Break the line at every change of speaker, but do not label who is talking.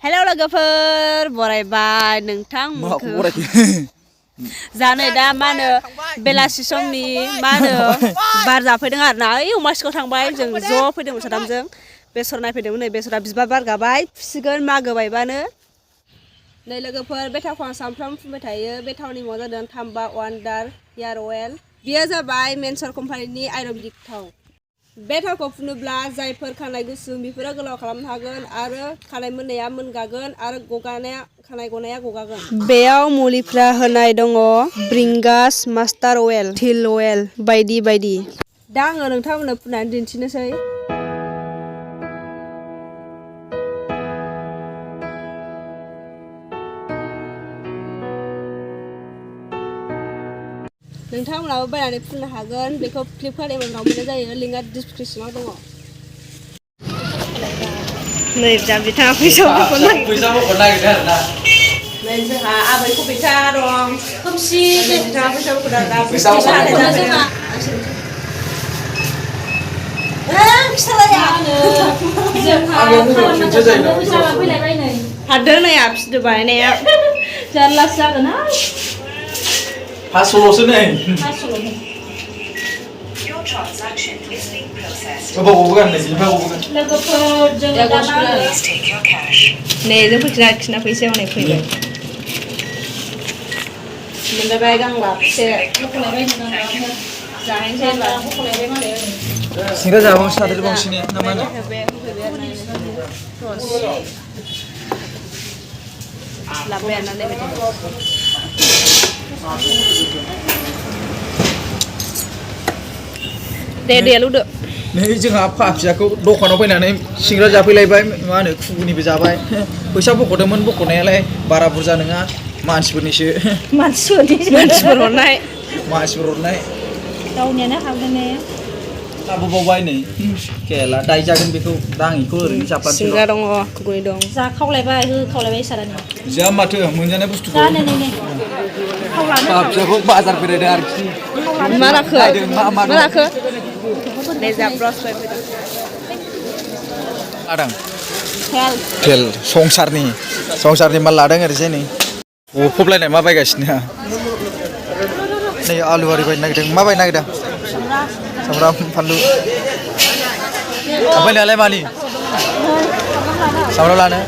hello लोगोफोर बरायबाय नोंथांमोनखौ जानो दा मा होनो बेलासि समनि मा होनो बार जाफैदों आरो ना ओइ अमासिखौ थांबाय जों ज' फैदोंमोन साथामजों बेसर नायफैदोंमोन नै बेसरा बिबार बारगाबाय फुसिगोन मागो बायबानो नै लोगोफोर बे थावखौ आं सामफ्रामबो फुनबाय थायो बे थावनि मुङा जादों थाम्बा वान्डार हेयार अइल बेयो जाबाय मेन्सर कम्पानिनि आयुर्वेदिक थाव बे थावखौ फुनोब्ला जायफोर खानाय गुसुं बेफोरो गोलाव खालामनो हागोन आरो खानाय मोननाया मोनगागोन आरो खानाय गनाया गगागोन बेयाव मुलिफ्रा होनाय दङ ब्रिंगास मास्टार अइल थिल अइल बायदि बायदि दा आङो नोंथांमोननो फुननानै दिन्थिनोसै नोंथांमोनाबो बायनानै फुननो हागोन बेखौ फ्लिपकार्ट एमाजनाव मोननाय जायो लिंकआ डिसक्रिपसनाव दङ नै जा बिथाङा फैसाफोरखौ नागिरदों आरोना नै जोंहा आबैखौ फैसा दं खोमसि बिथाङा फैसाफोरखौ दा हादों नाया फिसिदो बानायनाया जारलासो जागोन ना
500ल'सो नै गोबावबोगोन नै बिनिफ्राय गोबावबोगोन
लोगोफोर जोङो दा नै जों खिना फैसा हनै फैबाय मोनबाय गांबा फिसे जाहैनोसै होनबा
सिंग्रा जाबावो सादोर बांसिन ना मा होनो
लाबोबाय आरोना नै दे लुदो
नै जोंहा फिसाखौ दखानाव फैनानै सिंग्रा जाफैलायबाय मा होनो खुगुनिबो जाबाय फैसा बख'दोंमोन बख'नायालाय बारा बुरजा नङा मानसिफोरनिसो
मानसिफोर हरनाय
गावनियानो हागोन ने लाबोबावबाय नै खेला दाय जागोन बेखौ दा आं बेखौ ओरैनो जापान
सिंग्रा दङ खुगुनि दं
जा खावलायबाय सारानि
जा माथो मोनजानाय बुस्थुखौ
जा नै
फिसाखौ बाजार बेरायदों आरोखि
मा लाखो नै जा ब्रस फैदों
लादों तेल संसारनि माल लादों ओरैजाय नै अफबलायनाय मा बायगासिनो नै आलु आरि बायनो नागिरदों मा बायनो नागिरदों सामब्राम फानलु ओमफ्राय नोंहालाय मानि सामब्राम लानो